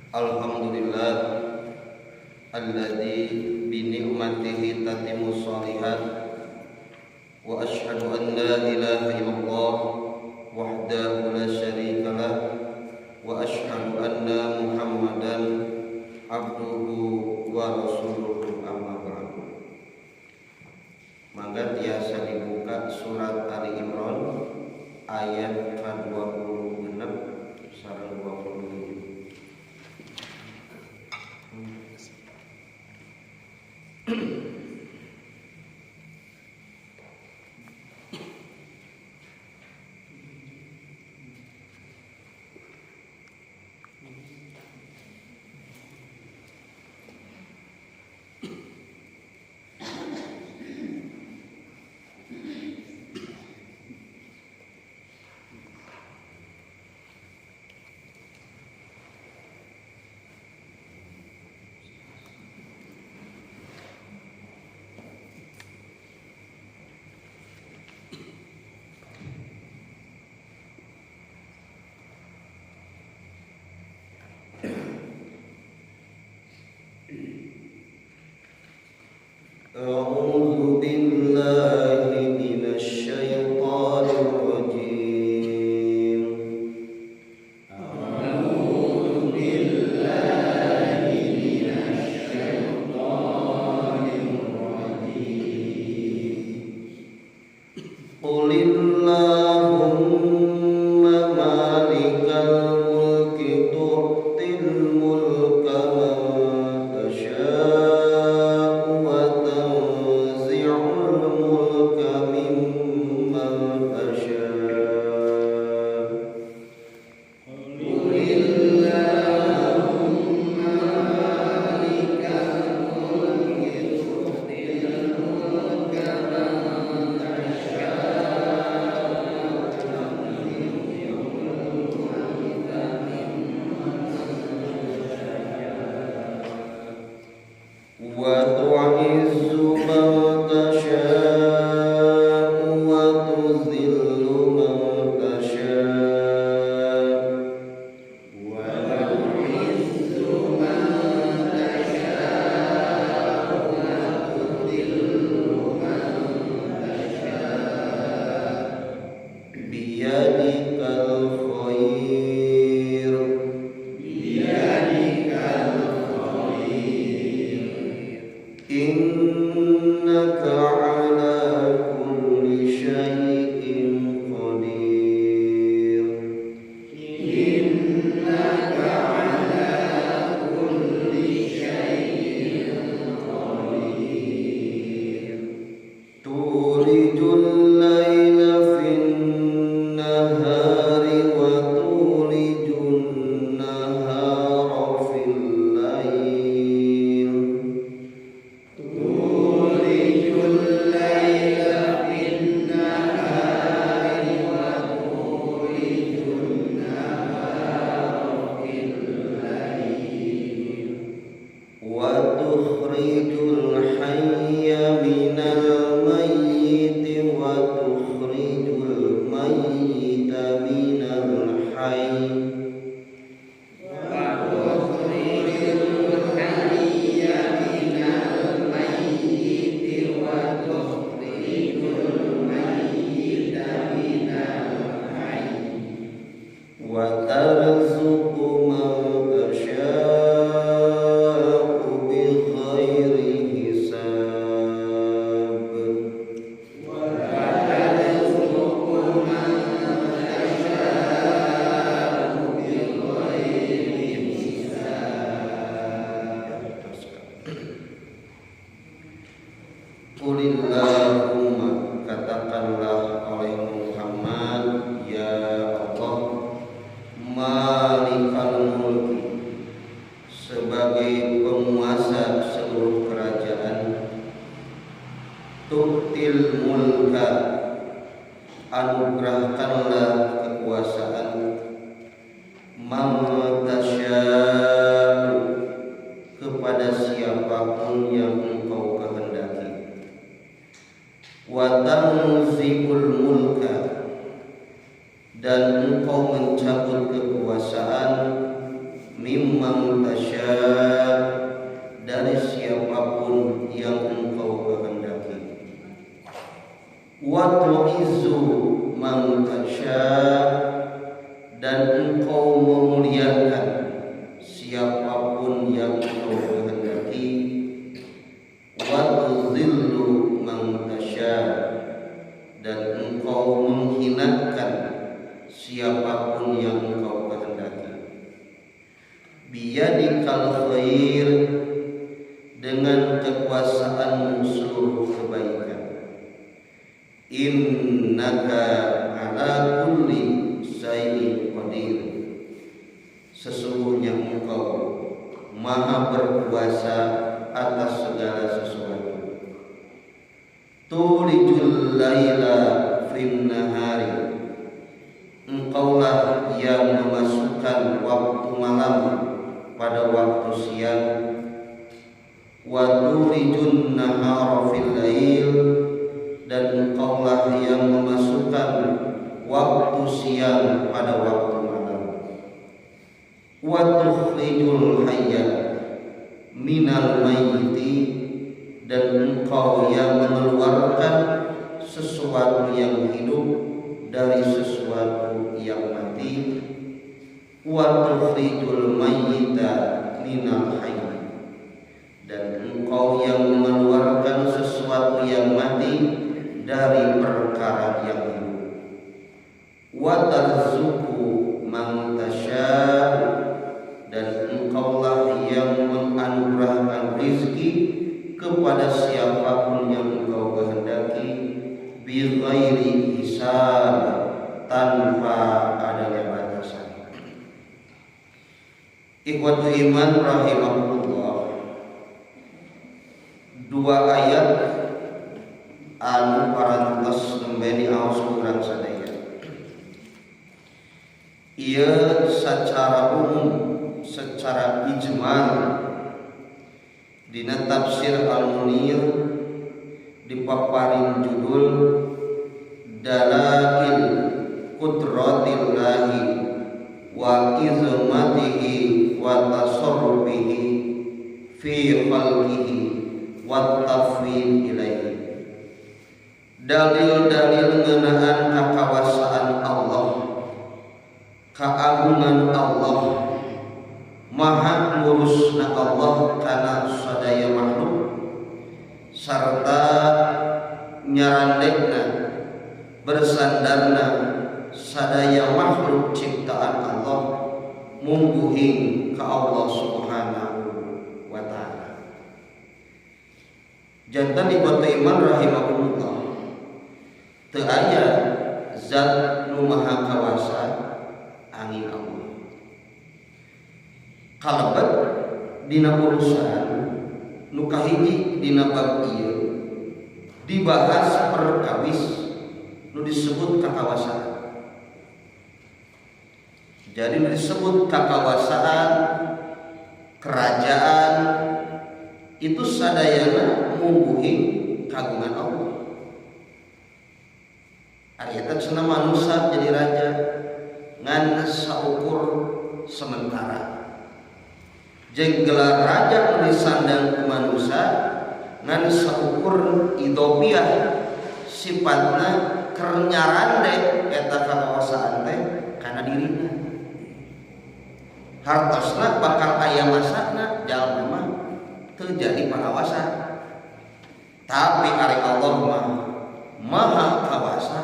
Alhamdulillah alladzi bi ni'matihi tatimmu shalihat wa asyhadu an la ilaha illallah wahdahu la syarika lah wa asyhadu anna Muhammadan abduhu wa rasuluhu amma ba'du. Mangga tiasa dibuka surat Ali Imran ayat ke-26 sareng 27. أعوذ بالله من الشيطان الرجيم. أعوذ بالله من الشيطان الرجيم. قل اللهم مالك الملك تؤتي الملك من تشاء وتنزع الملك ممن تشاء. قل اللهم مالك الملك تؤتي الملك من تشاء وتنزع الملك ممن تشاء وتعز من تشاء وتذل من تشاء. وتعز من تشاء وتذل من تشاء. بيدك الخير. بيدك الخير. إنك على كل شيء قدير. إنك على كل شيء قدير. تولج الليل في النهار وتولج النهار في الليل. تولج الليل في النهار وتولج النهار في الليل. وتخرج الحي من الميت وتخرج الميت من الحي. وتخرج الحي من الميت وتخرج الميت من الحي. وترزق من تشاء بغير حساب. وترزق من تشاء بغير حساب. Qulillahumma, katakanlah oleh Muhammad, ya Allah, malikal mulki, sebagai penguasa seluruh kerajaan, tu'til mulka, anugerahkanlah kekuasaan, man tasya'u, kepada siapapun yang engkau kehendaki, wa tanzi'ul mulka, dan engkau mencabut kekuasaan, mimman tasya, dari siapapun yang engkau kehendaki. Wa tu'izzu man tasya, dan engkau memuliakan siapapun yang engkau kehendaki. Wa tuzillu man tasya, dan engkau menghinakan siapapun yang engkau kehendaki. Biyadikal khair, dengan kekuasaanmu seluruh kebaikan. Innaka ala kulli syai'in qadir, sesungguhnya engkau maha berkuasa atas segala sesuatu. Tulijul laila fin nahari, engkaulah yang memasukkan waktu malam pada waktu siang. Wa tulijun nahara fil lail, dan engkaulah yang memasukkan waktu siang pada waktu malam. Wa tukhrijul hayya minal mayyiti, dan engkau yang mengeluarkan sesuatu yang hidup dari sesuatu yang mati. Wa tukhrijul mayyita minal hayy, dan engkau yang mengeluarkan sesuatu yang mati dari perkara yang hidup. Wa tarzuqu man tasya'u, dan engkaulah yang menganugerahkan rizki kepada siapapun yang engkau kehendaki, bi ghairi hisab, tanpa adanya batasan. Ikhwatu iman rahimakumullah, dua ayat anu parantos nembe diaos ku urang sadaya. Ieu secara umum, secara ijmal, dina tafsir Al-Munir dipaparin judul Dalail Qudratillahi wa izmatihi wa tasarrufihi fi khalqihi wa tafwid ilaihi, dalil-dalil ngeunaan kakawasaan Allah, keagungan Allah, maha ngurusna Allah kana sadaya makhluk, sarta nyarandekna, bersandarna sadaya makhluk ciptaan Allah mungguhing ka Allah Subhanahu wa Ta'ala. Janten ikhwatu iman rahimakumullah, teu aya zat nu maha kawasa angin Allah. Kalebet dina urusan nu kahiji dina bab ieu dibahas perkawis nu disebut kakawasaan. Jadi nu disebut kakawasaan, kerajaan itu sadayana mungguhing kagungan Allah. Ari eta cenah manusia jadi raja ngan saukur sementara. Jeung gelar raja nu disandang ku manusia ngan saukur idopiah, sifatna keur nyarande eta kakawasaan teh kana dirina. Hartosna bakal aya masana jalma mah teu jadi pangawasa. Tapi ari Allah mah maha kawasa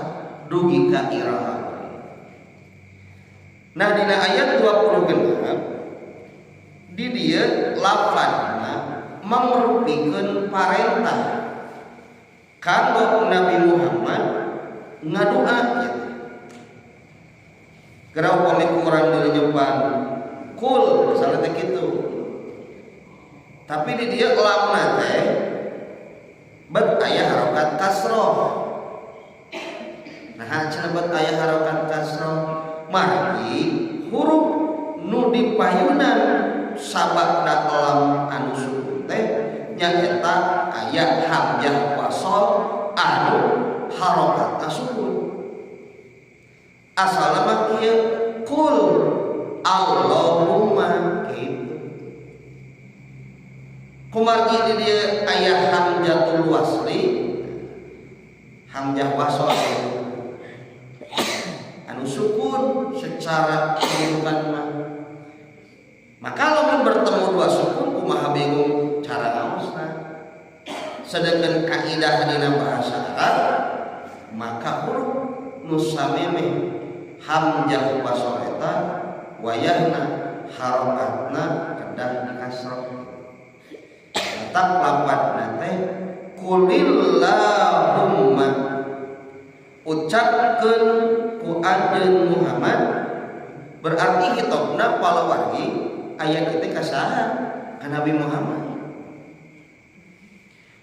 dugi ka iraha. Nah, dina ayat 20 genep di dieu lafadzna mangrupikeun parentah kanggo Nabi Muhammad ngadoa gitu. Geura upami ku urang dilejepan kul misalnya teh kitu. Tapi di dieu lamna teh bet aya harokat kasroh. Nah, cenah bet aya harokat kasroh, margi huruf nu dipayunan sababna lam anu sukun teh nyaeta aya hamzah wasol anu harokatna sukun. Asalna mah kieu, kul Allahumma. Kumargi di dieu aya hamzatul wasli, hamzah wasol anu sukun secara kedudukan mah. Maka lamun bertemu dua sukun, kumaha bingung cara ngaosna. Sedangkan kaidah dina bahasa Arab, maka huruf nu samemeh hamzah wasol eta wayahna harokatna kedah dikasroh. Tetap lapatna teh qulillahumma, ucapkeun ku anjeun Muhammad, berarti hitobna palawargi ayat itu ka saha? Ka Nabi Muhammad.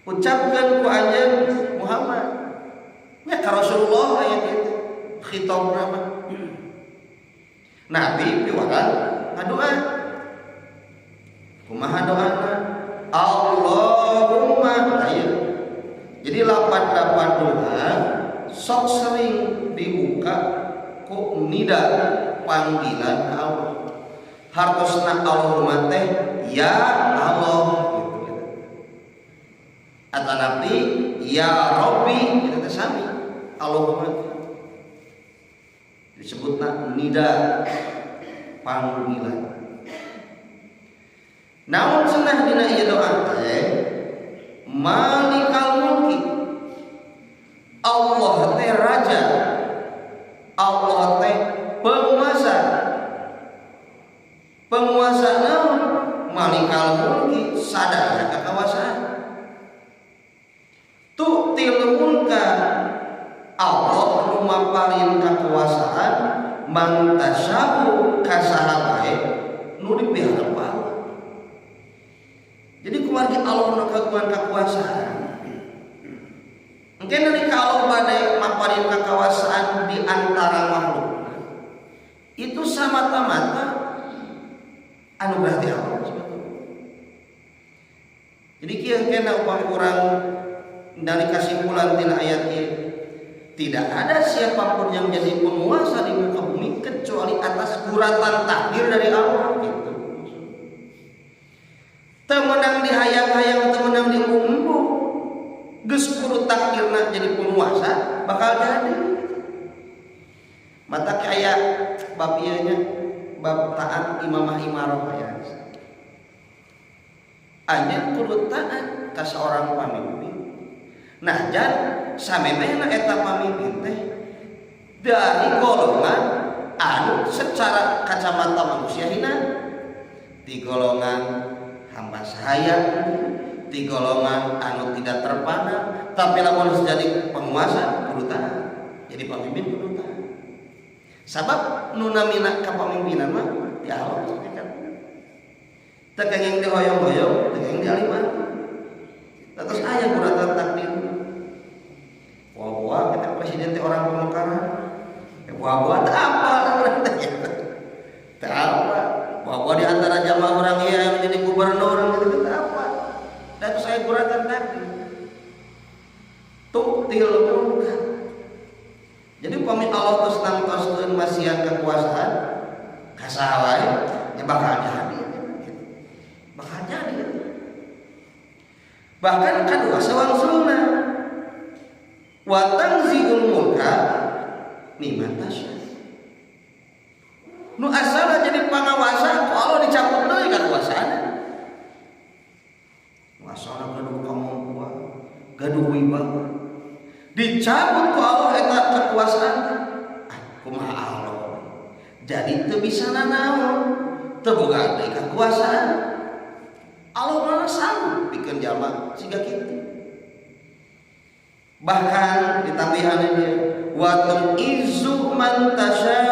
Ucapkeun ku anjeun Muhammad nya, ka Rasulullah ayat itu khitobna mah. Nabi piwarang ngadoa. Kumaha doana? Allahumma. Aya, jadi lapat-lapat doa sok sering dibuka ku nida, panggilan ke Allah. Hartosna Allahumma teh ya Allah gitu. Atau nabi ya Robbi gitu teh sami. Allahumma disebutna nida, panggilan. Naon cenah dina ieu doa teh? Malikal mulki, Allah teh raja, Allah teh penguasa. Penguasa naon? Malikal mulki, sadaya kekuasaan. Tu'til mulka, Allah nu maparin kekuasaan, man tasya'u, ka saha bae nu dipiharep Allah. Jadi kumargi Allah nu kagungan kekuasaan, mungkin dari kalau bade maparin kekuasaan di antara makhluk itu semata-mata anugerah ti Allah sebetulnya. Jadi kieu kena upami urang dari kesimpulan tina ayat ini, tidak ada siapapun yang jadi penguasa di muka bumi kecuali atas guratan takdir dari Allah gitu. Teu meunang dihayang-hayang, teu meunang diumbu. Geus kudu takdirna jadi penguasa bakal jadi. Mata aya bab ieu nya, bab taat imamah imaroh aya. Anjeun kudu taat ka seorang pamimpin. Nah, jan samemehna eta pamimpin teh dari golongan anu secara kacamata manusia hina, di golongan hamba sahaya, di golongan anu tidak terpandang, tapi lamun jadi penguasa kudu taat, jadi pemimpin kudu taat. Sabab nu namina kapamimpinan mah di Allah kan. Teu kenging dihoyong-hoyong, teu kenging dialiman. Terus aya guratan takdir. Wah, kita presiden teh orang pemekaran. Ya, wah, tak apa urang teh. Tak apa. Wah, di antara jamaah orang iya yang menjadi gubernur gitu, tak apa. Dan saya guratan takdir. Tu'til mulka. Jadi upami Allah terus nangtoskeun masihan kekuasaan ka saha wae nya bakal jadi gitu. Bakal jadi gitu. Bahkan kadua sawangsulna wa tanzi'ul mulka mimman tasya. Nu asalna jadi pangawasa ku Allah dicabut deui kekuasaan. Nu asalna gaduh kemampuan, gaduh wibawa, dicabut ku Allah eta kekuasaan. Ah, kumaha Allah? Jadi teu bisa nanaon, teu boga deui kekuasaan. Allah mana sanggup bikin jalma siga kitu. Bahkan ditambihan ini wa tu'izzu man tasya,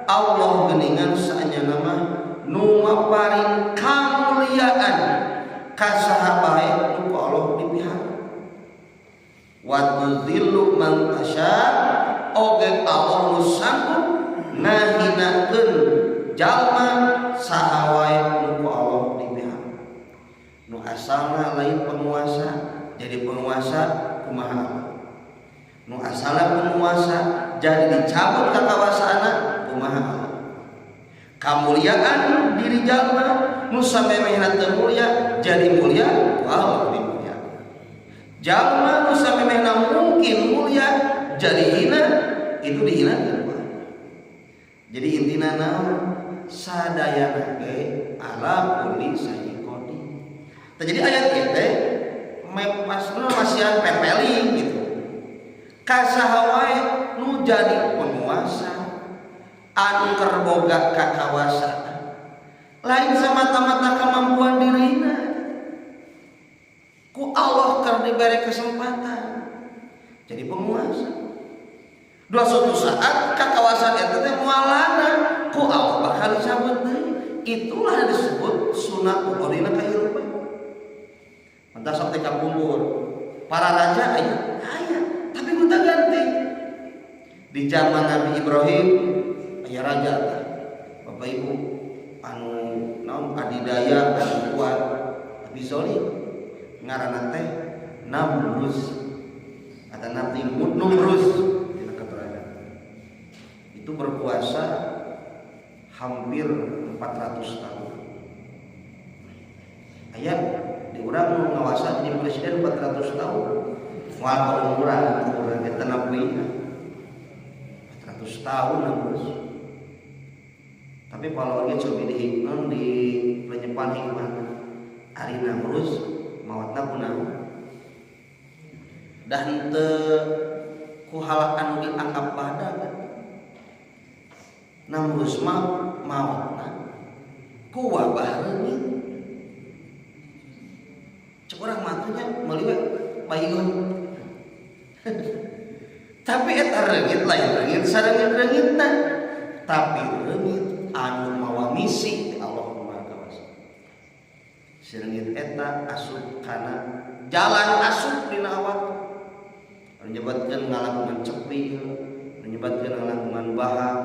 Allah geningan saenyana mah nu maparin kamuliaan ka saha bae nu ku Allah dipihak. Wa tuzillu man tasya, oge Allah nu sanggup ngahinakeun jalma saha wae nu ku Allah dipihak. Nu asalna lain penguasa jadi penguasa kumaha, nu asalna penguasa jadi dicabut kekawasaanna kumaha. Kamuliaan diri jalma nu samemehna teu mulia jadi mulia, ku Allah dimuliakan. Jalma nu samemehna mungkin mulia jadi hina, itu dihinakan ku Allah. Jadi intina naon? Sadayana ge ala kulli syai'in qadir. Tah, jadi ayat ieu teh mepasna masihan pepeling gitu. Ka saha wae nu jadi penguasa anu keur boga kakawasaan, lain semata-mata kemampuan dirina, ku Allah keur diberi kesempatan jadi penguasa. Dua suatu saat kakawasan eta teh moalana, ku Allah bakal dicabut deui. Itulah yang disebut sunatullah dina kahirupan. Entah sok teh kapungkur para raja aya aya, tapi gonta ganti. Di zaman Nabi Ibrahim aya raja, Bapak Ibu, anu naon, adidaya, anu kuat, tapi zalim, ngaranna teh Namruz atau nanti Numruz dina keterangan. Itu berkuasa hampir 400 tahun. Aya di urang nu ngawasa jadi presiden 400 tahun, moal kaumuran urang eta nabi 400 tahun Namruz. Tapi kalau lagi coba di hikmah, di penyepan hikmah, ari Namruz maotna kunaon? Dan teu ku hal anu dianggap badag kan. Namruz mah maotna ku wabah reungit. Cek urang matunya meuli we bayun. Tapi eta reungit lain reungit sareungit-reungitna, tapi reungit anu mawa misi ti Allah Maha Kawasa. Si reungit eta asup kana jalan, asup dina awak, anu nyebatkeun ngalakukan cepil, anu nyebatkeun ngalakukan baham,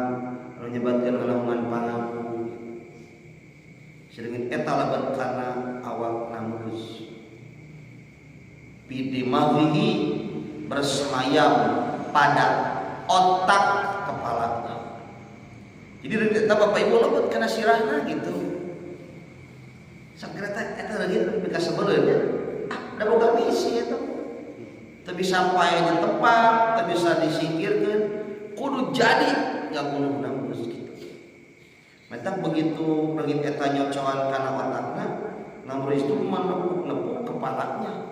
anu nyebatkeun ngalakukan pangapu. Si reungit eta lebet kana awak Namruz, bidimaghihi, bersemayam pada otak kepalanya. Jadi reungit eta, Bapak Ibu, lebet kana sirahna gitu. Sakira eta reungit bika sebelumnya. Ah, da boga misi eta. Teu bisa pae tepat, teu bisa disingkirkeun, kudu jadi ngabunuh Namruz gitu. Matak begitu reungit eta nyocoan kana otakna, Namruz itu menepuk-nepuk kepalanya,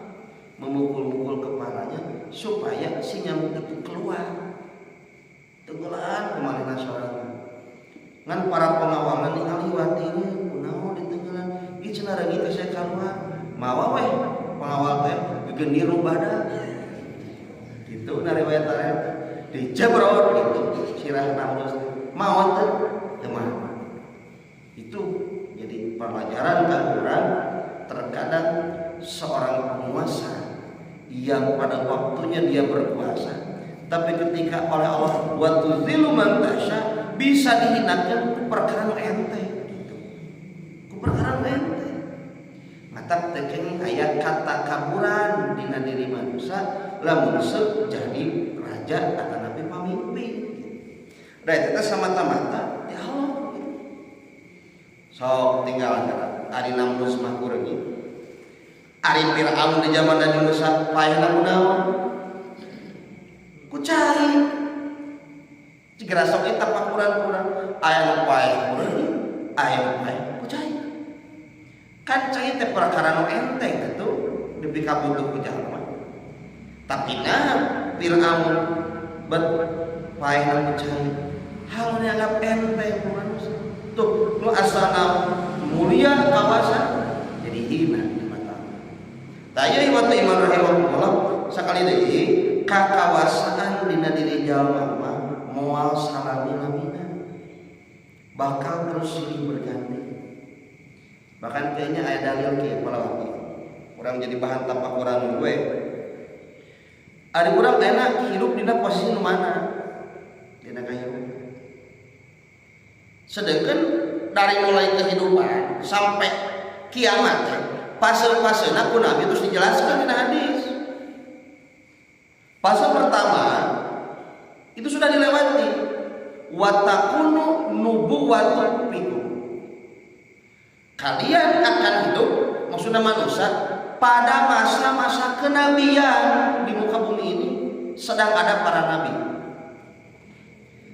memukul-mukul kepalanya supaya si nyamuk itu keluar. Tenggelan kemana sorangan. Ngan para pengawalna ningali watina, kunaon ditenggelan? Ieu cenah reungit teh saya keluar. Mawa weh pengawal teh gegendir badak. Gitu na riwayat teh. Dijebrot gitu sirah Namruz teh. Maot teh? Teu maot. Itu jadi pelajaran kanggo urang, terkadang seorang penguasa yang pada waktunya dia berkuasa, tapi ketika oleh Allah wa tuzillu man tasya, bisa dihinakan ku perkara nu enteng gitu. Ku perkara nu enteng. Matak teh aya katakaburan dina diri manusia lamun seuk jadi raja atau nabi pamimpin. Da eta semata-mata di Allah gitu. Sok tinggal ari Namruz mah ku reungit. Ari Fir'aun di zaman Nabi Musa paehna ku naon? Ku cai. Jika sok eta pakuran-kuran, aya nu paeh ku reungit, aya nu paeh ku cai. Kan cai teh perkara nu enteng atuh dipikabutuh ku jalma. Tapi nah Fir'aun bet paehna ku cai. Hal dianggap enteng ku manusia. Tuh nu asalna mulia kawasa jadi hina di mata. Tah ieu ikhwatu iman rahimakumullah, sakali deui kakawasaan dina diri jalma mah moal salami-lamina, bakal terus silih berganti. Bahkan kayaknya ada dalil ke palawati urang jadi bahan tapakuran gue. Ari urang enak hidup dina posisi nu mana dina kahirupan, sedangkan dari mulai kehidupan sampai kiamat fase-fase ku Nabi terus dijelaskan di hadis. Fase pertama itu sudah dilewati. Wa takunu nubuwatu fikum. Kalian akan hidup, maksudnya manusia, pada masa-masa kenabian. Di muka bumi ini sedang ada para nabi.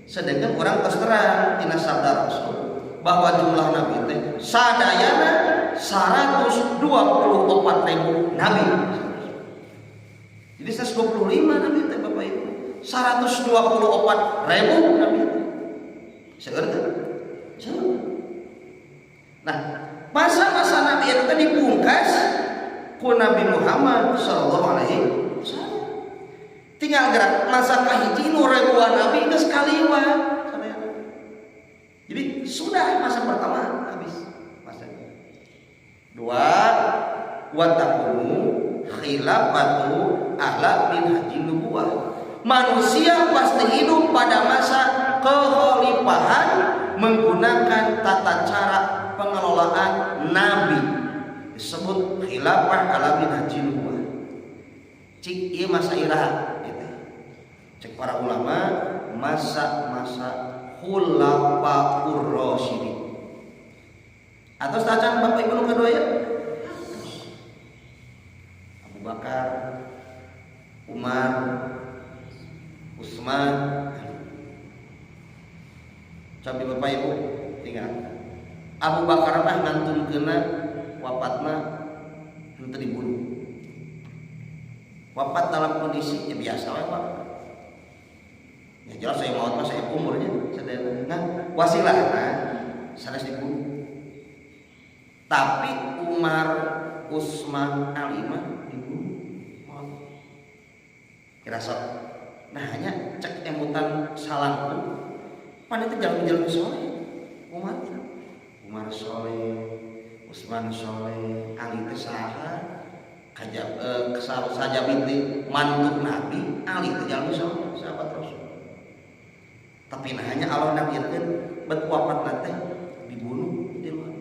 Sedangkan urang terus terang tina sabda Rasul bahwa jumlah nabi teh sadayana 124 ribu nabi. Jadi 125 nabi teh, Bapak Ibu, 124 ribu nabi teh. Seueur teh? Seueur. Nah, masa-masa nabi itu tadi dipungkas ku Nabi Muhammad sallallahu alaihi wasallam. Tinggal gerak masa kahiji nu ribuan nabi geus kaliwat sadayana. Jadi sudah masa pertama habis masanya. Dua, wa takunu khilafatu ala minhajin nubuwah. Manusia pasti hidup pada masa kekhalifahan menggunakan tata cara pengelolaan nabi, disebut khilafah ala minhajin nubuwah. Cik, ieu masa iraha gitu. Cek para ulama, masa-masa khulafaur rasyidin. Atau tacan Bapak Ibu nu kedua ya? Abu Bakar, Umar, Utsman, Ali. Cobi Bapak Ibu tinggal. Abu Bakar mah ngantunkeunna wafatna henteu dibunuh. Wafat dalam kondisi ya biasa we, Pak. Ya jelas saya maut mah saya umurnya sadayana. Nah, wasilahna sanes dibunuh. Tapi Umar, Utsman, Ali mah dibunuh. Maut. Kira sok. Nah, hanya cek emutan salangkung pan itu jalan-jalan soleh. Umar, Umar soleh, Utsman soleh, Ali teh saha? Kajab sajabi teh mantu Nabi, Ali teh jalmi soleh, sahabat Rasul. Tapi nah hanya Allah nakdirkeun bet wafat teh dibunuh di luar.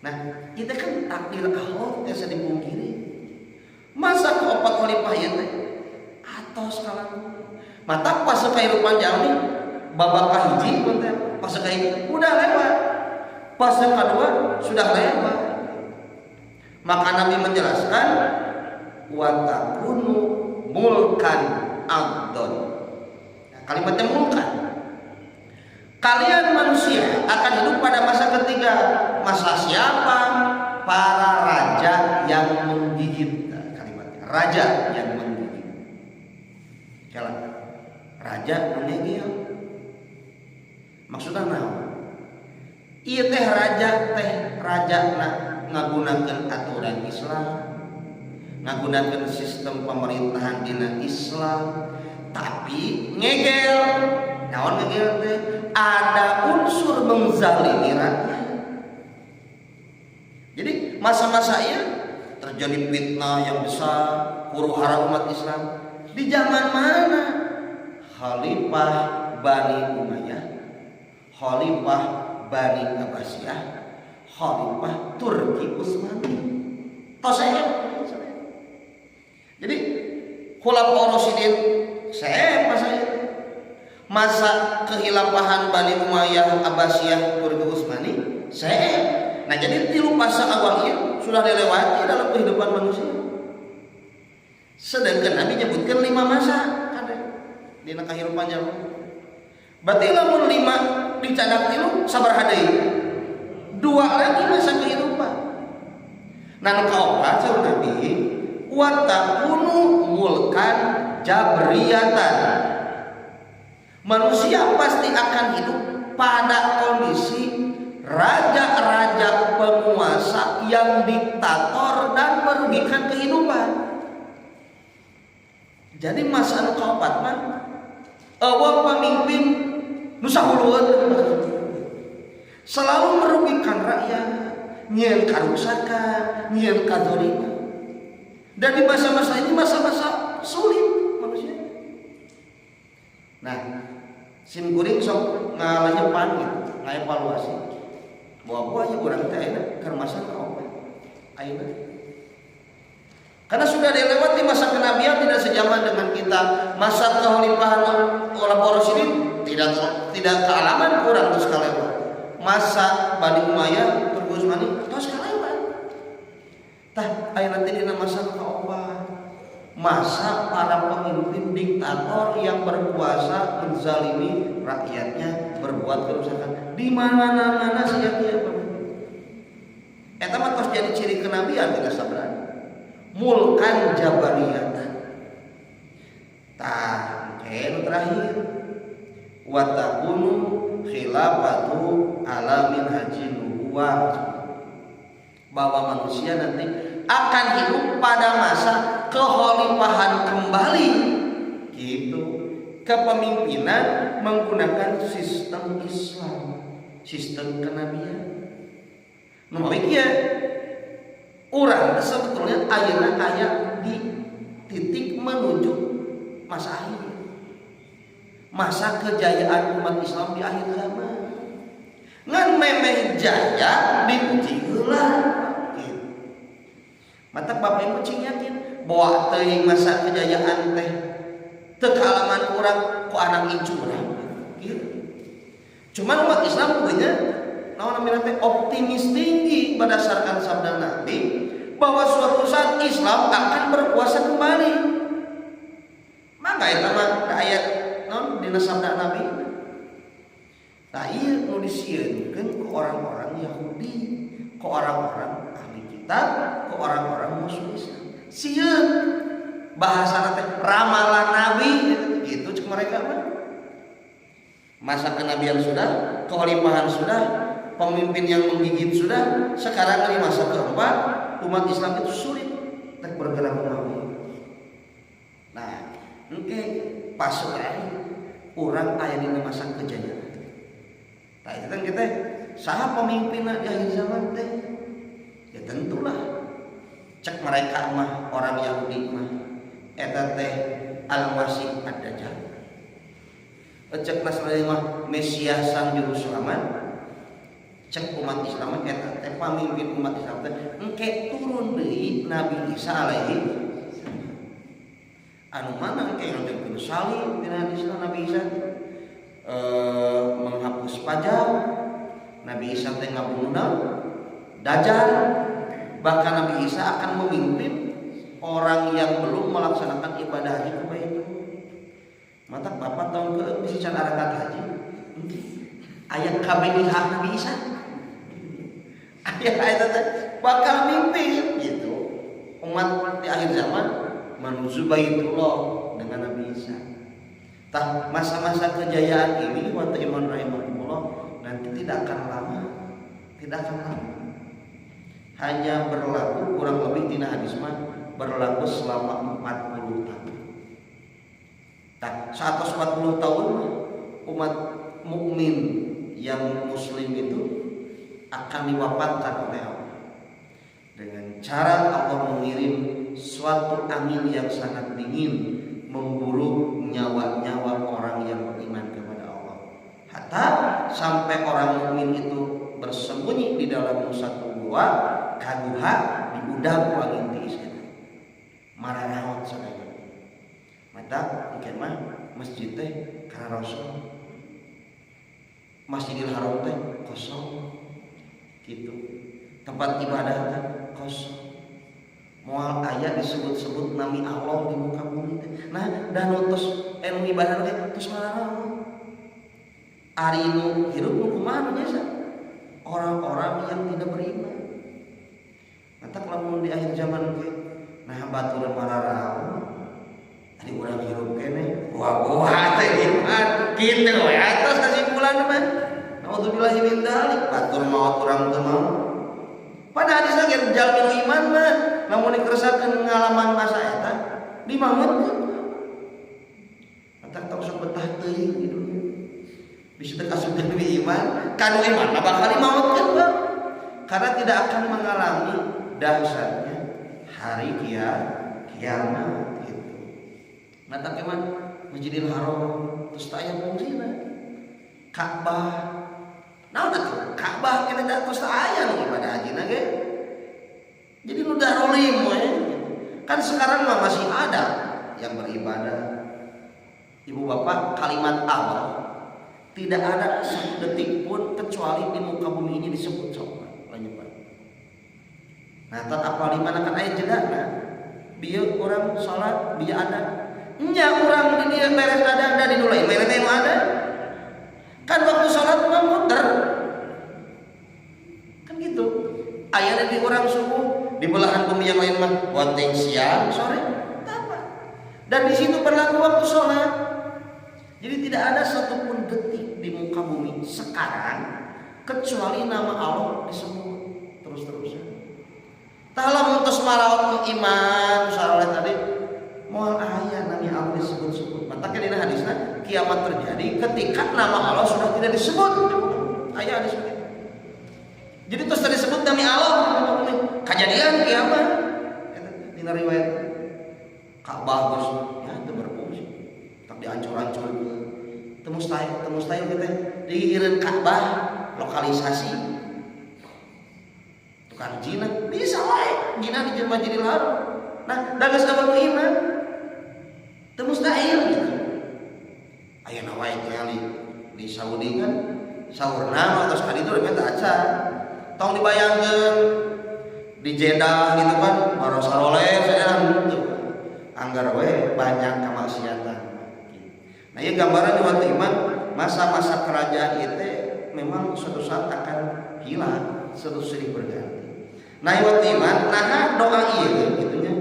Nah, kita kan takdir Allah tiasa dipungkiri. Masa keopat khalifah ieu teh atos kalangkung. Mata pas kehidupan jalmi babak kahiji teh, pas kahiji udah lewat. Fase kedua sudah lewat. Maka Nabi menjelaskan wa takunu mulkan abdon. Nah, kalimatnya mulkan. Kalian manusia akan hidup pada masa ketiga. Masa siapa? Para raja yang menggigit. Nah, kalimatnya raja yang menggigit. Jalan. Raja menggigit. Maksudnya naon? Ieu teh raja na ngagunakeun aturan Islam, ngagunakeun sistem pemerintahan dina Islam, tapi ngegel. Naon ngegel teh? Ada unsur menzalimi rakyat. Jadi masa-masa ieu terjadi fitnah yang besar, huru hara umat Islam. Di zaman mana? Khalifah Bani Umayyah, Khalifah Bani Abbasiyah, Khalifah Turki Utsmani. Tos saya. Jadi Khulafaur Rasyidin saya masa itu. Masa kehilafahan Bani Umayyah, Abbasiyah, Turki Utsmani, saya. Nah, jadi tilu fase awal itu sudah dilewati dalam kehidupan manusia. Sedangkan Nabi nyebutkan lima masa ada di kehidupan jalma. Berarti lamun lima dicadak tilu sabaraha deui? Dua lagi masa kehidupan. Nah, nu kaopat saur Nabi wa takunu mulkan jabriyatan. Manusia pasti akan hidup pada kondisi raja-raja penguasa yang diktator dan merugikan kehidupan. Jadi masa anu kaopat mah euweuh pemimpin nu sahulueun, selalu merugikan rakyat, nyieun karuksakan, nyieun kadzaliman. Dan di masa-masa ini masa-masa sulit manusia. Nah, sim kuring sok ngalenyepan gitu, ngaevaluasi. Bahwa aya urang teh ayeuna keur masa kaopat. Ayeuna. Karena sudah dilewati masa kenabian, tidak sejaman dengan kita. Masa kekhalifahan Khulafaur Rasyidin tidak Tidak tidak kealaman kurang terus kalewat. Masa Bani Umayyah, Turki Utsmani terus kalewat. Tah, aya nanti dina masa kaopat. Masa para pemimpin diktator yang berkuasa menzalimi rakyatnya, berbuat kerusakan di mana-mana sia kieu. Eta mah tos jadi ciri kenabian tina sabda. Mulkan jabariyatan. Tah, engke nu terakhir, wa takunu khilafatu ala minhajin nubuwah, bahwa manusia nanti akan hidup pada masa kekhalifahan kembali gitu, kepemimpinan menggunakan sistem Islam, sistem kenabian. Nu kieu urang sebetulnya ayeuna aya di titik menuju masa akhir, masa kejayaan umat Islam di akhir zaman. Ngan memeh jaya diuji heula gitu. Matak Bapak Ibu cing yakin bahwa teuing masa kejayaan teh teu kaalaman urang ku anak incu urang gitu. Cuman umat Islam punya naon namanya teh optimis tinggi berdasarkan sabda Nabi bahwa suatu saat Islam akan berkuasa kembali. Mangga eta mah ayat naon dina sabda Nabi. Nah, ieu nu disieunkeun ku orang-orang Yahudi, ku orang-orang ahli kitab, ku orang-orang musuh Islam. Sieun bahasa teh ramalan Nabi gitu cek mereka mah. Masa kenabian sudah, kekhalifahan sudah, pemimpin yang menggigit sudah, sekarang ini masa keempat umat Islam itu sulit untuk bergerak kemana. Nah, engke pas urang aya dina masa kejayaan. Nah, itu kan kita saha pemimpin di akhir zaman teh? Ya tentulah cek mereka mah, orang Yahudi mah, eta teh Al-Masih Ad-Dajjal. Cek Nasrani mah Mesias sang juru selamat. Cek umat Islam eta teh pamimpin umat Islam teh engke turun deui Nabi Isa alaihi. Anu mana engke ngajarkeun salib dina hadis Nabi Isa, menghapus pajak, Nabi Isa teh ngabunuh Dajjal, bahkan Nabi Isa akan memimpin orang yang belum melaksanakan ibadah haji ke Baitul. Matak bapak tahun ke bisa can arangkat haji. Aya KBIH Nabi Isa. Aya eta teh bakal mimpin gitu. Umat di akhir zaman menuju Baitullah dengan Nabi Isa. Tah, masa-masa kejayaan ini waktu iman rahimahumullah nanti tidak akan lama, tidak akan lama. Hanya berlaku kurang lebih tina hadis mah berlaku selama 40 tahun. Tah, 140 tahun umat mukmin yang muslim itu akan diwafatkan oleh Allah dengan cara Allah mengirim suatu angin yang sangat dingin memburu nyawa-nyawa orang yang beriman kepada Allah. Hatta sampai orang mukmin itu bersembunyi di dalam satu gua, kaguha diudag ku angin tiis eta. Mararaot sadaya. Mata engke mah masjid teh karaosong. Masjidil Haram teh kosong. Gitu. Tempat ibadah teh kosong. Moal aya disebut-sebut nami Allah di muka bumi teh. Nah, dan tos anu ibadah teh tos mararaot. Ari nu hirup nu kumaha nu nyesa? Orang-orang yang tidak beriman. Matak lamun di akhir zaman ke nah batur mararaot. Tadi urang hirup keneh, goa-goa teh iman. Kitu we atos kesimpulan mah. Naudzubillahi min dzalik, batur maot urang teu mau. Pada hadis lagi jalmi nu iman mah lamun dikeresakeun ngalaman masa eta dimautkeun. Matak tong sok betah teuing di dunia. Bisa teu kasupkeun iman, kanu iman mah bakal dimautkeun, Bang. Karena tidak akan mengalami dahsyatnya hari kiamat gitu. Matak emang Masjidil Haram terus tak aya fungsina. Ka'bah. Naon atuh? Ka'bah kena da terus tak aya nu ibadah hajina ge. Jadi nu darolim we. Kan sekarang mah masih ada yang beribadah. Ibu bapak, kalimat Allah Tidak ada satu detik pun kecuali di muka bumi ini disebut sama Allah. Nah, tak apa di mana kan aya jeda, nah. Bieu urang salat, bieu ada. Nya urang di dieu beres ada di nu lain beres nu ada. Kan waktu salat mah muter. Kan gitu. Aya di urang subuh, di belahan bumi yang lain mah wateng siang, sore, apa. Dan di situ berlaku waktu sholat. Jadi tidak ada satupun detik di muka bumi sekarang kecuali nama Allah disebut terus-terusan. Tah, lamun tos maraot iman saroleh tadi moal aya nami Allah disebut-sebut. Matakna dina hadisna, kiamat terjadi ketika nama Allah sudah tidak disebut. Aya hadis begitu. Jadi terus tadi disebut nami Allah di muka bumi, kejadian kiamat. Eta dina riwayat. Ka'bah geus ya teu berfungsi. Tak diancur-ancur. Teu mustahil, teu mustahil kita digigireun Ka'bah lokalisasi tukang zina bisa wae zina di Masjidil Haram. Nah, da geus euweuh iman, teu mustahil gitu. Ayeuna wae tingali di Saudi kan saurna atos ka ditu teh acan. Tong dibayangkeun di Jeddah gitu kan baru saroleh saya gitu. Anggar we banyak kemaksiatan. Nah, ini gambaran di waktu iman masa-masa kerajaan itu memang suatu saat akan hilang, suatu silih berganti. Nah, waktu iman, nah doa ieu gitu nya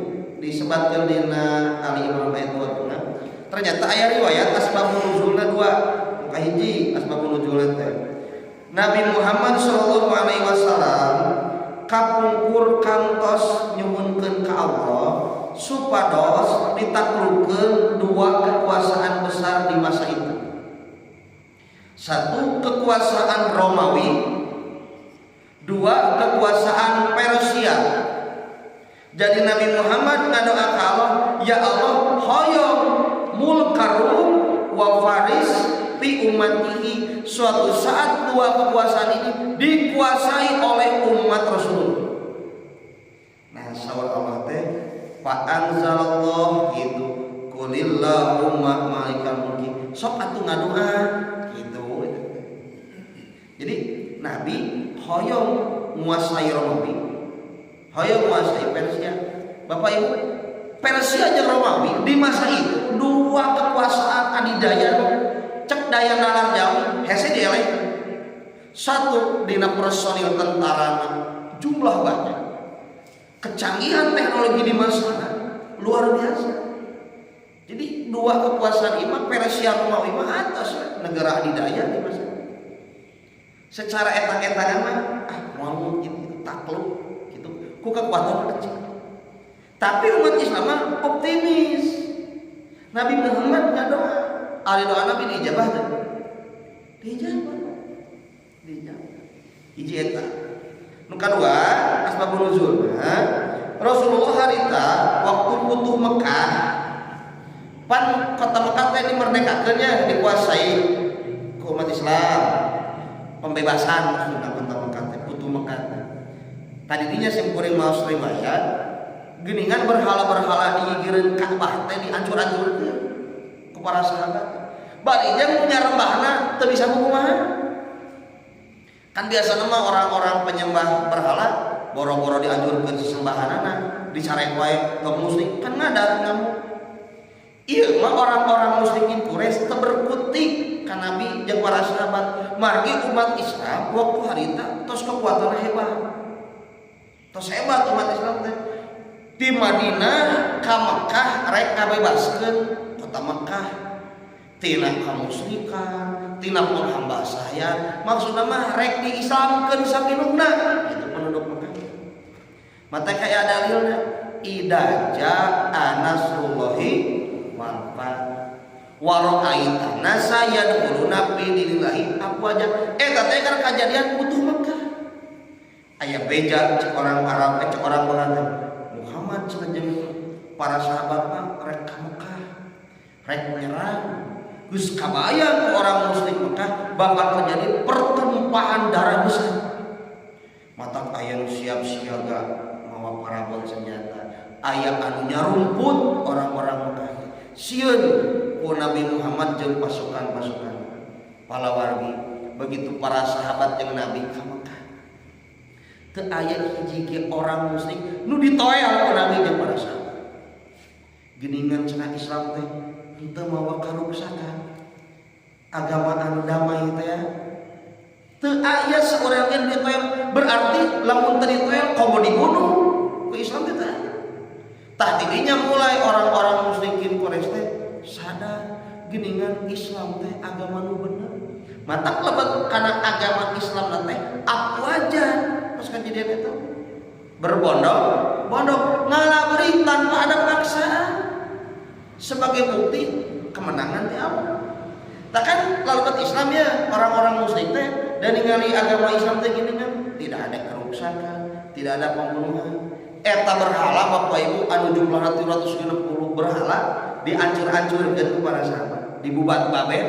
disebutkan dina Ali Imran ayat 26. Ternyata aya riwayat asbabun nuzulna dua. Kahiji asbabun nuzulna teh Nabi Muhammad sallallahu alaihi wasallam kapungkur kantos nyuhunkeun ka Allah supados ditaklukkeun dua kekuasaan besar di masa itu. Satu, kekuasaan Romawi, dua, kekuasaan Persia. Jadi Nabi Muhammad ngadoa ka Allah, "Ya Allah, hoyong mulka Rum wa Faris fi ummatihi." Suatu saat dua kekuasaan ini dikuasai oleh umat Rasul. Nah, saur Allah teh fa anzalallah gitu. Qulillahumma malikal mulki. Sok atuh ngadoa gitu. Jadi Nabi hoyong menguasai Romawi, hoyong menguasai Persia. Bapak Ibu, Persia jeung Romawi di masa itu dua kekuasaan adidaya, cek daya nalar jauh hese dieleh. Satu, dina personil tentara jumlah banyak, kecanggihan teknologi di masa luar biasa. Jadi dua kekuasaan imah Persia Romawi mah atas negara adidaya di masa. Secara etang-etangan mah ah moal mungkin itu takluk gitu ku kekuatan kecil. Tapi umat Islam mah optimis. Nabi Muhammad ngadoa. Ari doa Nabi diijabah teu? Diijabah. Diijabah. Hiji eta. Nu kadua, asbabun nuzul. Nah, Rasulullah harita waktu Futuh Mekah, pan kota Mekah teh dimerdekakeun nya, dikuasai ku umat Islam. Pembebasan maksudna kota Mekah teh, Futuh Mekah teh. Tadi dinya sim kuring maos riwayat geuningan berhala-berhala digigireun Ka'bah teh diancur-ancurkeun ku para sahabat. Bari jeung nyarembahna teu bisa kumaha. Kan biasa mah orang-orang penyembah berhala boro-boro dianjurkeun sesembahanana, dicarek wae tong musyrik, kan ngadat ngamuk. Ieu mah orang-orang musyrikin Quraisy teu berkutik ka Nabi jeung para sahabat. Margi umat Islam waktu harita tos kekuatan hebat. Tos hebat umat Islam teh. Di Madinah ka Mekah rek ngabebaskeun kota Mekah tina kamusyrikan, tina penghamba saya. Maksudna mah rek diislamkeun sapinuhna itu penduduk Mekah. Mata kayak dalilna idza jaa nasrullahi wal fath wa ra'aita nasa yadkhuluna fi dinillahi afwaja. Eta teh kan kajadian Futuh Mekah. Aya beja cek orang Arab, cek orang Mekah, Muhammad cenah jeung para sahabat mah rek ka Mekah, rek menyerang. Geus kabayang ku orang muslim Mekah bakal terjadi pertumpahan darah besar. Matak aya nu siap siaga mawa parabot senjata, aya anu nyarumput orang-orang Mekah sieun ku Nabi Muhammad jeung pasukan-pasukan. Palawargi begitu para sahabat jeung Nabi ka Mekah, teu aya hiji ge orang musyrik nu ditoel ku Nabi jeung para sahabat. Geuningan cenah Islam teh henteu mawa karuksakan, agama anu damai teh ya. Teu aya saurang ge ditoel, berarti lamun teu ditoel komo dibunuh ku Islam teh teu aya. Tah, tidinya mulai orang-orang musyrikin Quraisy teh sadar geuningan Islam teh agama nu bener. Matak lebet kana agama Islam teh afwajan, pas kejadian itu berbondong bondong ngalabri tanpa ada paksaan sebagai bukti kemenangan di Allah. Tak kan lalu Islam ya orang-orang musyrik teh dan ningali agama Islam teh gini kan tidak ada kerusakan, tidak ada pembunuhan. Eta berhala, Bapak Ibu, anu jumlahna 360 berhala diancur-ancurkeun ku para sahabat, dibubat babet,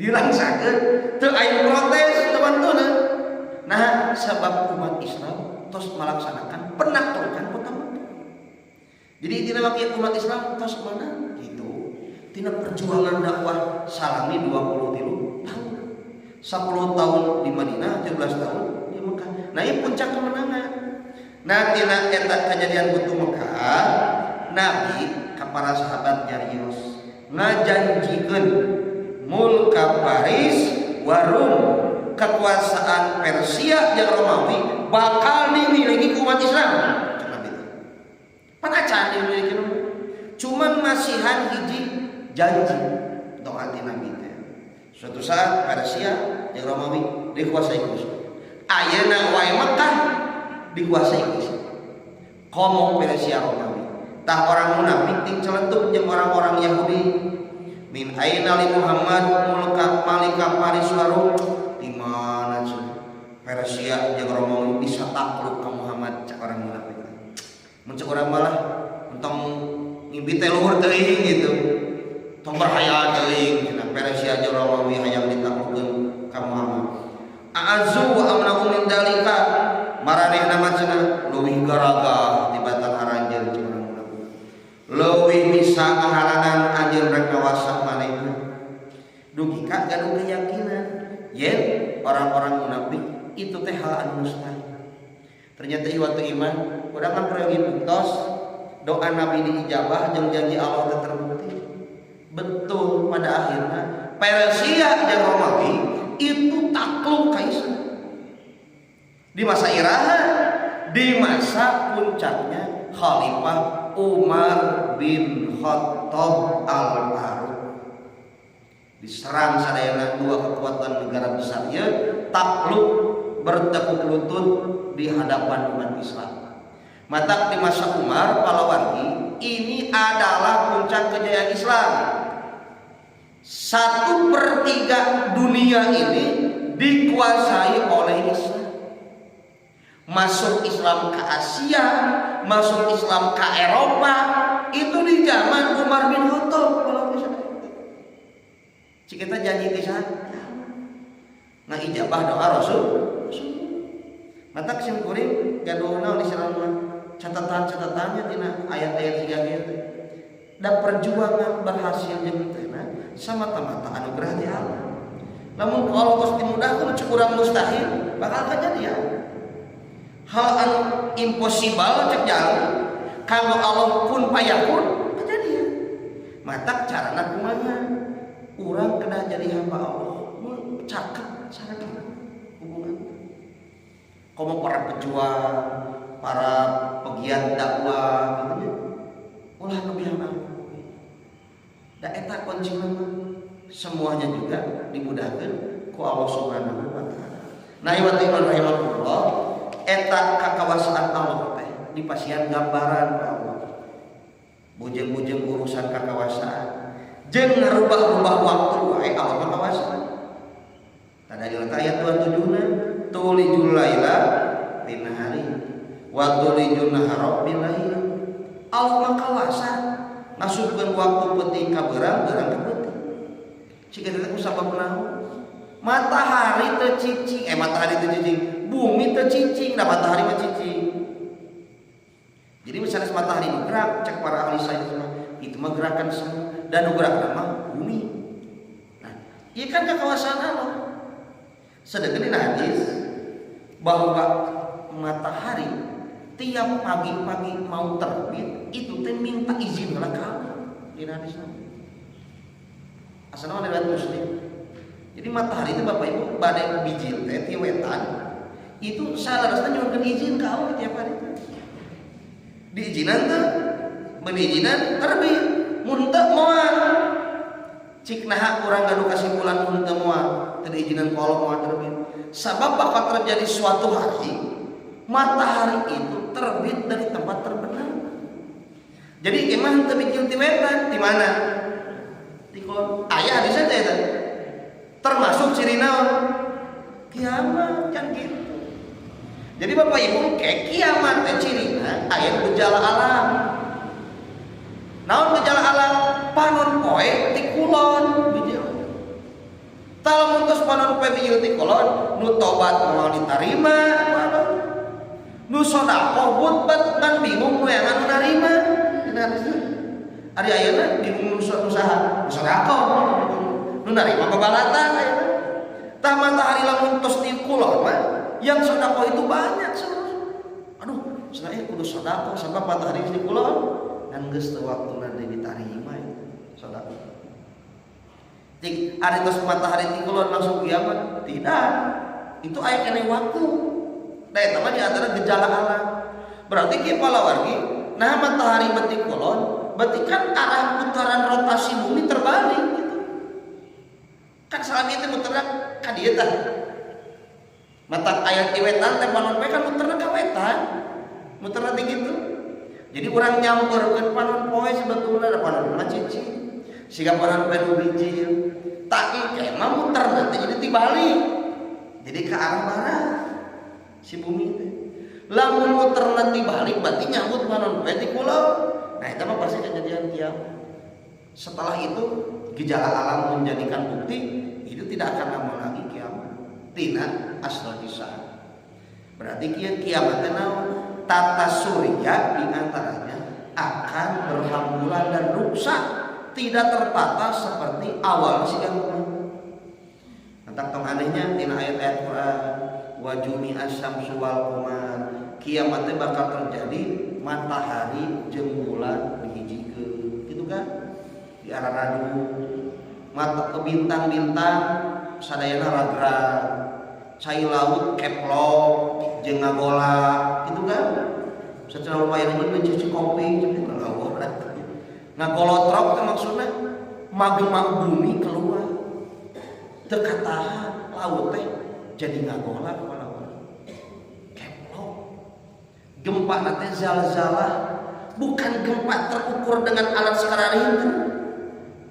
dirangsakeun, teu aya protes teman-teman. Nah, sebab umat Islam tos melaksanakan penaklukan kota Mekah. Jadi tina wakil umat Islam tos mana gitu. Tina perjuangan dakwah salami 23 tahun. 10 tahun di Madinah, 13 tahun di Mekah. Nah, ini puncak kemenangan. Nah, tina eta kejadian Futuh Mekah, Nabi ka para sahabat nyarios ngajanjikeun mulka Faris warum, kekuasaan Persia jeung Romawi bakal dimiliki ku umat Islam. Cek Nabi teh. Pan acan dimiliki, cuman masihan hiji janji doa ti Nabi teh. Suatu saat Persia jeung Romawi dikuasai ku Islam. Ayeuna wae Mekah dikuasai ku Islam. Komo Persia Romawi. Tah, orang munafik ting celetuk jeung orang-orang Yahudi, min aina li Muhammad mulka malika Faris wa, di mana cenah Persia jeung Romawi bisa takluk ka Muhammad, cak orang munafik. Mun cek urang malah entong ngimpi teh luhur teuing gitu. Tong berhayal teuing cenah Persia jeung Romawi hayang ditaklukkeun ka Muhammad. A'azzu wa amna'u min dalika, maranehna mah cenah leuwih garagah tibatan aranjeun, cek urang munafik. Leuwih bisa ngahalangan anjeun rek ngawasa manehna. Dugi ka gaduh keyakinan yen orang-orang munafik itu teh hal anu mustahil. Ternyata iwatu iman, urang kan perlu buktos doa Nabi diijabah jeung janji Allah teh terbukti. Betul, pada akhirnya Persia dan Romawi itu takluk ka Islam. Di masa iraha? Di masa puncaknya Khalifah Umar bin Khattab Al-Faruq. Diserang sadayana dua kekuatan negara besar ya, takluk, bertekuk lutut di hadapan umat Islam. Matak di masa Umar palawargi ini adalah puncak kejayaan Islam. 1/3 dunia ini dikuasai oleh Islam. Masuk Islam ke Asia, masuk Islam ke Eropa, itu di zaman Umar bin Khattab. Kalau misalnya cik kita janji ti saha? Ngijabah doa Rasul. Matak sim kuring gaduh naon istilahna catatan-catatannya tina ayat-ayat siga kieu teh. Da perjuangan berhasil jeung teh semata-mata anugerah di Allah. Lamun ku Allah tos dimudahkeun, cek urang mustahil, bakal kejadian. Hal anu impossible cek jalan kanggo Allah kun payakun kejadian. Matak carana kumaha? Urang kena jadi hamba Allah, mun cakep sareng hubungan. Komo para pejuang, para pegiat dakwah gitu nya. Ulah lebihan Allah. Da eta kunci mah semuanya juga dimudahkan ku Allah Subhanahu wa taala. Nah, iwat iman rahimakumullah, eta kakawasaan Allah teh dipasihan gambaran ku Allah. Bujeng-bujeng urusan kakawasaan jeung ngarubah-rubah waktu wae Allah mah kawasaan. Tadi ayat 27 na tulijul laila fin nahari wa tulijun nahara bil lail. Allah mah kawasa ngasupkeun waktu peuting ka beurang, beurang ka peuting. Cik eta teh ku sabab naon? Matahari teu cicing, matahari teu cicing, bumi teu cicing, nah matahari mah cicing. Jadi misalnya matahari bergerak, cek para ahli sains mah, itu mah gerakan semu dan nu gerak mah bumi. Nah, Ieu kan kekuasaan Allah. Sedangkan di hadis bahwa matahari tiap pagi-pagi mau terbit itu teh minta izin lah kamu di hadis. Asalnya riwayat Muslim. Jadi matahari itu Bapak Ibu bade bijil teh ti wetan itu salarasna nyuhunkeun izin ka Allah tiap hari teh. Diizinan teh, mun diizinan terbit, mun teu moal. Cik naha urang gaduh kesimpulan mun teu moal, teu diizinan ku Allah moal terbit. Sabab bakal terjadi suatu hari matahari itu terbit dari tempat terbenam. Jadi gimana teu bijil ti wetan? Di mana? Di kulon. Aya hadisnya teh eta. Termasuk ciri naon? Kiamat kan gitu. Jadi Bapak Ibu kayak kiamat teh cirina aya gejala alam. Naon gejala alam? Panon poe ti kulon bijil. Tah lamun tos panon poe bijil ti kulon, nu tobat moal ditarima ku Allah. Nu sedekah butbat ngan bingung nu yang nu narima. Dina hadisna. Ari ayeuna bingung nu usaha, nu sedekah nu narima babalatan ayeuna. Tah matahari lamun tos di kulon mah yang sedekah itu banyak seluruh. Aduh, saya kudu sedekah sebab matahari di kulon dan geus teu waktuna deui ditarima itu sedekah. Cik, ari tos matahari di kulon langsung kiamat? Tidak. Itu aya keneh waktu. Nah, eta mah di antara gejala alam. Berarti kieu palawargi, nah matahari beuti kulon, berarti kan arah putaran rotasi bumi terbalik gitu. Kan salami itu muterna ka dieu tah. Mata aya ti wetan teh panon poe kan muterna ka wetan. Muterna teh gitu. Jadi urang nyamperkeun panon poe sebetulna da panon mah cicing. Siga panon poe nu bijil. Tak engke mah muterna teh jadi tibalik. Jadi ke arah barat si bumi teh. Lamun muterna tibalik berarti nyambut panon poe ti kulon. Nah, itu mah pasti kejadian kiamat. Setelah itu gejala alam menjadikan bukti itu tidak akan lama lagi kiamat. Tina asrotisah. Berarti kiamat teh naon? Tata surya diantaranya akan berhamburan dan rusak, tidak tertata seperti awal siang. Tentang tong anehnya tina ayat-ayat Quran wa jumi'as syamsu wal qamar. Kiamatnya bakal terjadi matahari jeung bulan dihijikeun, gitu kan? Di arah radu mata ke bintang-bintang sadayana ragrag, cai laut keplok jeung ngagola, gitu kan? Secara lumayan ini cuci kopi gitu ngagola. Ngagolotrok teh maksudna magma bumi keluar. Teu katahan laut teh jadi ngagola kemana-mana. Keplok. Gempa nanti zalzalah, bukan gempa terukur dengan alat sekarang itu.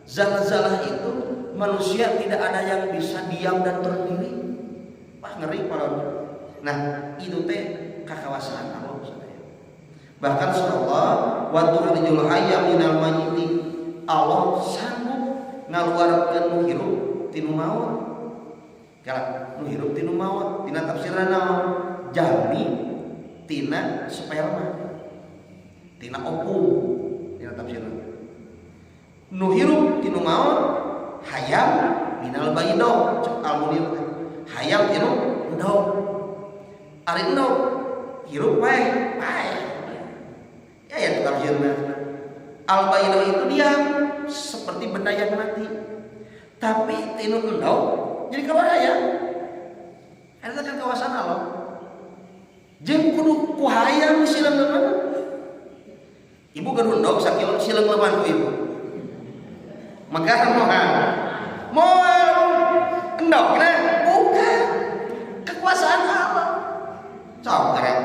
Zalzalah itu manusia tidak ada yang bisa diam dan berdiri. Wah, ngeri para. Nah, itu teh kakawasaan Allah sadaya. Bahkan Allah wa tukhrijul hayya minal mayyiti. Allah sanggup ngaluarkeun nu hirup tinu maut. Kala nu hirup tinu maut, tina tafsirna naon? Jalmi tina sperma. Tina opung tina tafsirna. Nu hirup tinu maut hayam minal baydo cek Al-Munir teh. Hayam tinu endog. Ari endog hirup paeh, paeh. Ya ya tafsirna. Al baydo itu diam seperti benda yang mati. Tapi tinu endog jadi keluar hayam. Eta kan kawasan Allah. Jeung kudu ku hayam sileung. Ibu gaduh endog sakilo sileung ku ibu. Maka moal. Moal endogna bukan kekuasaan Allah. Sok karek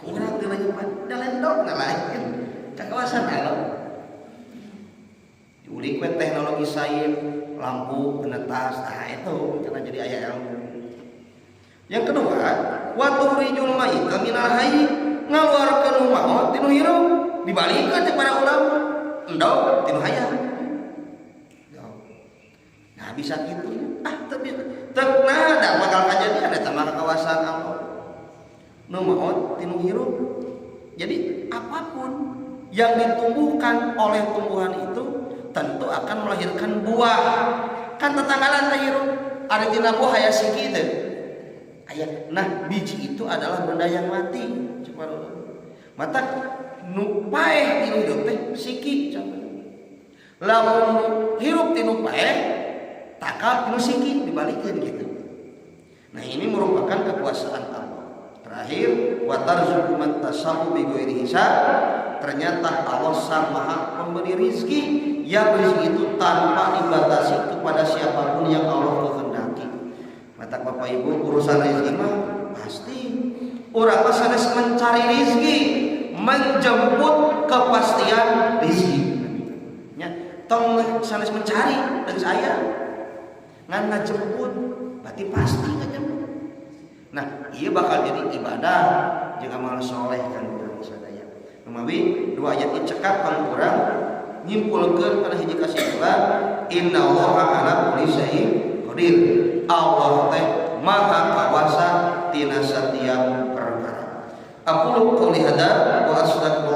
kurang teu lanyepan da endogna lain. Kekuasaan Allah. Diulik we teknologi sains, lampu penetas, nah itu karena jadi aya ilmu. Yang kedua, wa tukhrijul mayyita minal hayy, ngaluarkeun nu maot tinu hirup, dibalikeun cek para ulama. Endog tinu hayam. Nah bisa gitu. Ah teu bisa. Teu nah da bakal kajadian eta mah kawasan Allah. Nu maot tinu hirup. Jadi apapun yang ditumbuhkan oleh tumbuhan itu tentu akan melahirkan buah. Kan tetanggalan teh hirup. Ada tina buah aya siki teh. Aya. Nah, biji itu adalah benda yang mati. Coba matak nu paeh tinu hirup teh siki coba. Lamun hirup tinu paeh, takal tinu siki, dibalikeun gitu. Nah, ini merupakan kekuasaan Allah. Terakhir, wa tarzuqu man tasya'u bighairi hisab. Ternyata Allah Sang Maha Pemberi rizki yang rizki itu tanpa dibatasi kepada siapapun yang Allah kehendaki. Matak Bapak Ibu, urusan rezeki mah pasti orang mah sanes mencari rizki, menjemput kepastian rizki. Ya, tong sanes mencari dan saya ngan ngajemput, berarti pasti ngajemput. Nah, iya bakal jadi ibadah jeung amal soleh kan urang sadaya. Numawi dua ayat ieu cekap kang urang nyimpulkeun kana hiji kesimpulan, innallaha ala kulli syai'in qadir. Allah teh maha kawasa tina setiap perkara. Aqulu qouli hadza wa astaghfirullah.